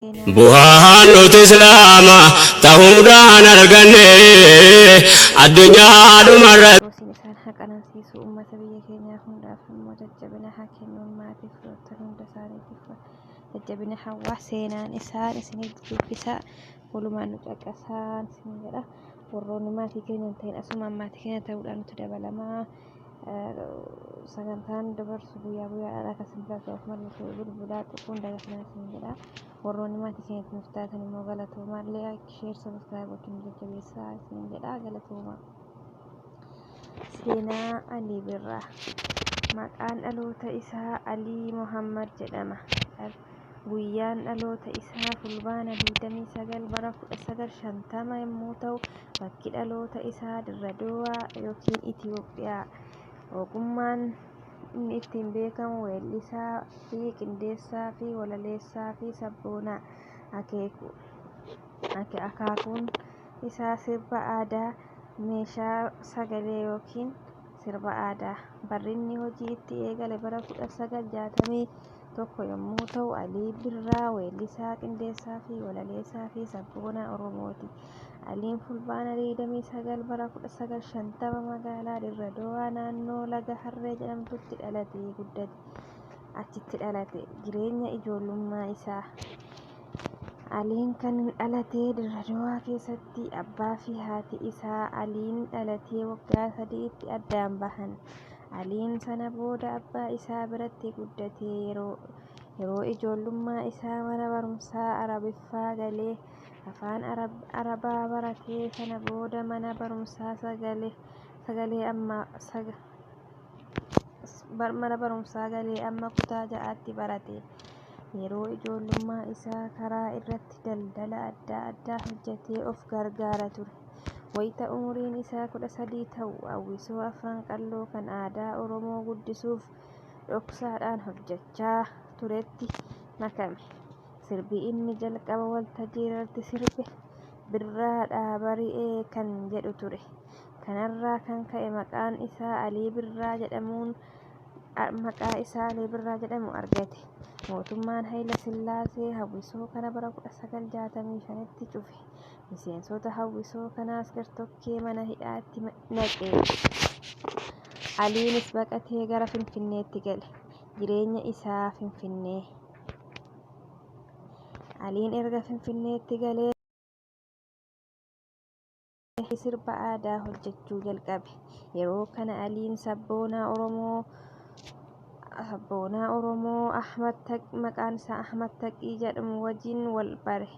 Bu'aan nuti Islaama ta'uudhaan arganne addunyaadhuma irratti. Roosiin isaan haa qanansiisu, uummata biyya keenyaa hundaaf immoo jajjabina haa kennuun, maatiif firoottan hunda isaaniitiif jajjabina hawwaa. Seenaan isaan isiniif dubbisaa, walumaan nu caqasaan isin jedha. Warroonni maatii keenya hin ta'in asumaan maatii keenya ta'uudhaan nutti dabalamaa. Sagantaan dabarsu guyyaa guyyaadhaan akka isin bira ga'uuf mallattoo bilbilaa tuquun dagatinaa isin jedha. Warroonni maatii keenyatti nuuf taatan immoo galatoomaa. Like, share, subscribe gochuun nu jajjabeessaa isin jedha, galatoomaa. Seenaa Alii Birraa. Maqaan dhaloota isaa Alii Mohammad jedhama. Guyyaan dhaloota isaa Fulbaana 29 bara 1950 yommuu ta'u, bakki dhaloota isaa Dirre Dawaa ykn Itiyoophiyaa. Ogummaan inni ittiin beekamu weellisaa fi qindeessaa fi walaleessaa fi sabboonaa. Akaakuun isaa sirba aadaa, meeshaa sagalee ykn sirba aadaa. Barri inni hojii itti eegale bara 1961 yommuu ta'u, Alii Birraa weellisaa, qindeessaa fi walaleessaa fi sabboonaa Oromooti. Aliin Fulbaana 29 bara 1950 magaalaa Dirre Dawaa naannoo Laga Harree jedhamtutti dhalatee guddate. Achitti dhalate. Jireenya ijoollummaa isaa. Aliin kan dhalate Dirre Dawaa keessatti. Abbaa fi haati isaa Aliin dhalatee waggaa 3tti addaan bahan. Aliin sana booda abbaa isaa biratti guddate. Yeroo ijoollummaa isaa mana barumsaa Arabiffaa galee afaan Arabaa baratee, sana booda mana barumsaa sagalee amma mana barumsaa galee amma kutaa 6tti barate. Yeroo ijoollummaa isaa karaa irratti daldala adda addaa hojjetee of gargaara ture. Wayita umuriin isaa 13 ta'u hawwisoo Afran Qalloo kan aadaa Oromoo guddisuuf dhoksaadhaan hojjechaa turetti makame. Sirbi inni jalqaba waltajjii irratti sirbe "Birraadhaa Bari'ee" kan jedhu ture. Kanarraa kan ka'e maqaan isaa Alii Birraa jedhamuun maqaa isaa Alii Birraa jedhamu argate. Mootummaan Hayila Sillaasee hawwisoo kana bara 1965tti cufe. Miseensota hawwisoo kanaas gartokkee mana hidhaatti naqe. Aliinis baqatee gara Finfinneetti gale. Jireenya isaa Finfinnee. Aliin erga Finfinneetti galee sirba aadaa hojjechuu jalqabe. Yeroo kana Aliin sabboonaa Oromoo maqaan isaa Ahmad Taqii jedhamu wajjin wal bare.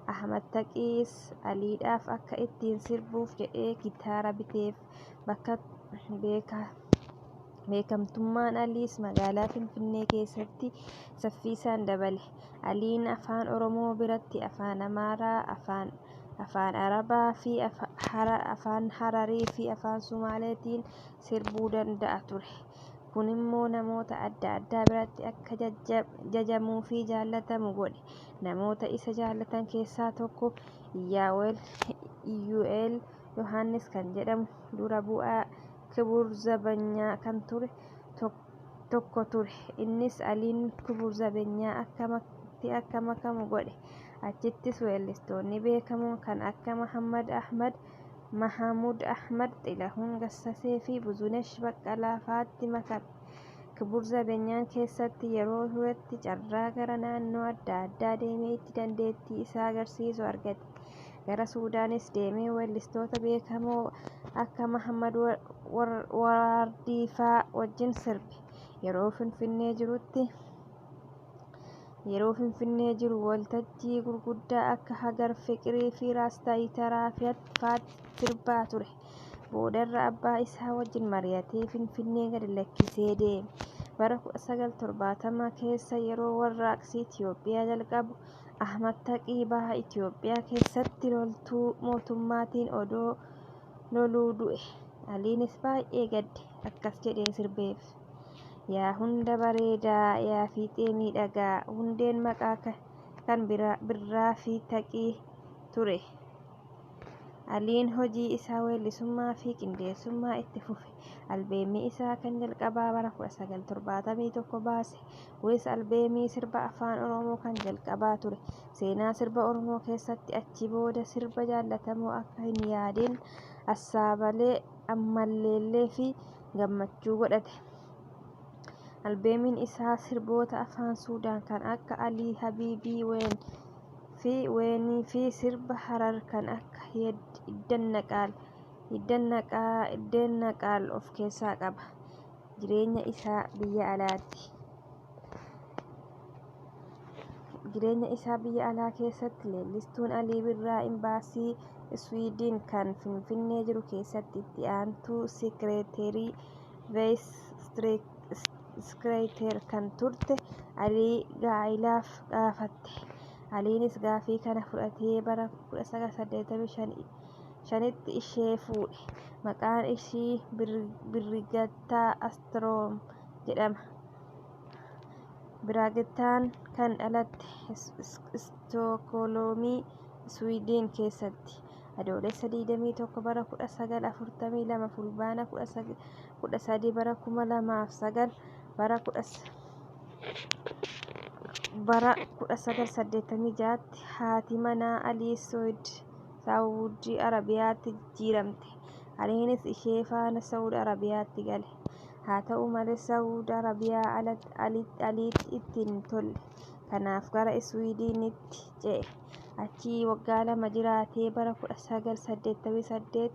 Ahmad Taqiis Aliidhaaf akka ittiin sirbuuf jedhee gitaara biteef. Beekamtummaan Aliis magaalaa Finfinnee keessatti saffisaan dabale. Aliin Afaan Oromoo biratti Afaan Amaaraa, Afaan Arabaa fi Afaan Hararii fi Afaan Sumaaleetiin sirbuu danda'a ture. Kunimmoo namoota adda addaa biratti akka jajamuufi jaallatamu godhe. Namoota isa jaallatan keessaa tokko Iyyu'eel Yohaannis kan jedhamu dura bu'aa Kibur Zabanyaa kan ture tokko ture. Innis Aliin Kibur Zabenyaa tti akka makamu godhe. Achittis weellistoonni beekamoon kan akka Mahammad Ahmad, Mahamud Ahmad, Xilahuun Gassasee fi Buzunesh Baqqalaa faatti makame. Kibur Zabenyaan keessatti yeroo turetti carraa gara naannoo adda addaa deemee itti dandeettii isaa agarsiisu argate. Gara Suudaanis deemee weellistoota beekamoo akka Mahammad Waardiifaa wajjin sirbe. Yeroo Finfinnee jirutti Yeroo Finfinnee jiru waltajjii gurguddaa akka Hagar Fiqirii fi Raas Taayitaraa faatti sirbaa ture. Boodarra abbaa isaa wajjin mari'atee Finfinnee gadi lakkisee deeme. Bara 1970 keessa yeroo warraaqsi Itiyoophiyaa jalqabu Ahmad Taqii Baha Itiyoophiyaa keessatti loltuu mootummaatiin odoo loluu du'e. Aliinis baay'ee gadde. Akkas jedhee sirbeef. Yaa hunda bareedaa, yaa fiixee miidhagaa. Hundeen maqaa kan Birraa fi Taqii ture. Aliin hojii isaa weellisummaa fi qindeessummaa itti fufe. Albeemii isaa kan jalqabaa bara 1971 baase. Kunis albeemii sirba Afaan Oromoo kan jalqabaa ture. Seenaa sirba Oromoo keessatti achi booda sirba jaallatamoo akka Hin Yaadin, Assaabalee, Ammalleellee fi Gammachuu godhate. Albeemiin isaa sirboota afaan Suudaan kan akka Alii Habiibii Ween fi Weenii fi sirba Harar kan akka Iddannaqaal of keessaa qaba. Jireenya isaa biyya alaatti. Jireenya isaa biyya alaa keessatti leellistuun Alii Birraa Imbaasii Iswiidin kan Finfinnee jiru keessatti itti aantuu sekireeterii, Vice Secretary, kan turte Alii gaa'ilaaf gaafatte. Aliinis gaafii kana fudhatee bara 1985tti ishee fuudhe. Maqaan ishii Birrigattaa Astiroom jedhama. Biraagettaan kan dhalatte Istookholmii, Iswiidin keessatti. Adoolessa 21 bara 1942, Fulbaana 13 bara 2009, bara 1986tti haati manaa Alii Saawud Arabiyaatti jijjiiramte. Aliinis ishee faana Saawud Arabiyaatti gale. Haa ta'u malee Saawud Arabiyaa Aliitti itti hin tolle. Kanaaf gara Iswiidinitti ce'e. Achii waggaa lama jiraatee bara 1988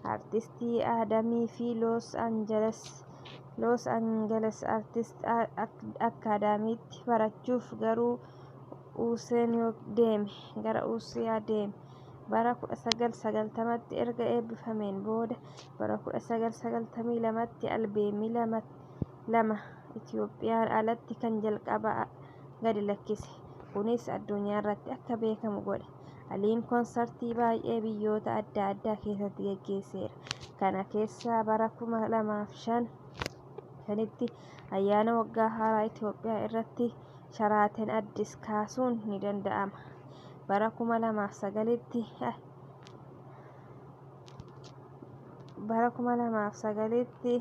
Artistii Aadamii fi Loos Angeles Artist Akkaadaamiitti barachuuf gara Uusee deeme. Bara 1990tti erga eebbifameen booda bara 1992tti albeemii lama Itoophiyaan alatti kan jalqabaa gadi lakkise. Kunis addunyaarratti akka beekamu godhe. Aliin konsartii baay'ee biyyoota adda addaa keessatti geggeesseera. Kana keessaa bara 2005tti ayyaana waggaa haaraa Itoophiyaa irratti Sharaaten Addis kaasuun ni danda'ama. Bara 2009tti Bara 2009tti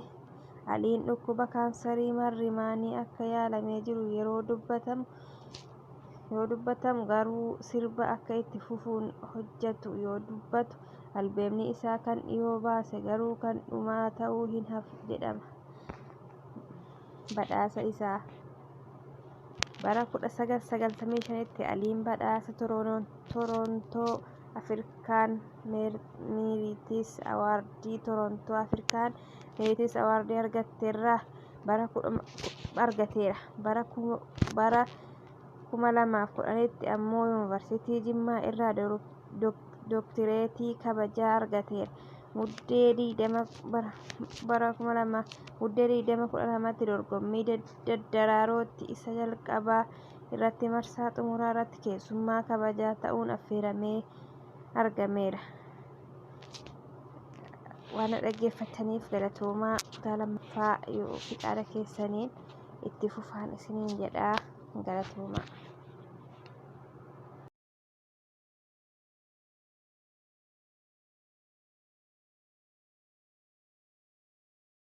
Aliin dhukkuba kaansarii marrimaanii akka yaalamee jiru yeroo dubbatamu garuu sirba akka itti fufuun hojjatu yoo dubbatu albeemni isaa kan dhiyoo baase garuu kan dhumaa ta'uu hin hafu jedhama. Badhaasa isaa. Bara 1995tti Aliin badhaasa Toroontoo Afrikaan Meeritis Awaardii Torontoo Afrikaan Meeritis Awaardii argateera. Bara 2010tti ammoo Yuunivarsiitii Jimmaa irraa Dooktireetii kabajaa argateera. Muddee 20, 2012tti dorgommii Daddaraarootti isa jalqabaa irratti marsaa xumuraa irratti keessummaa kabajaa ta'uun affeeramee argameera. Waan dhaggeeffataniif galatoomaa. Kutaa lammaffaa yoo fiixaadha keessaniin itti fufaan isiniin jedhaa, galatoomaa.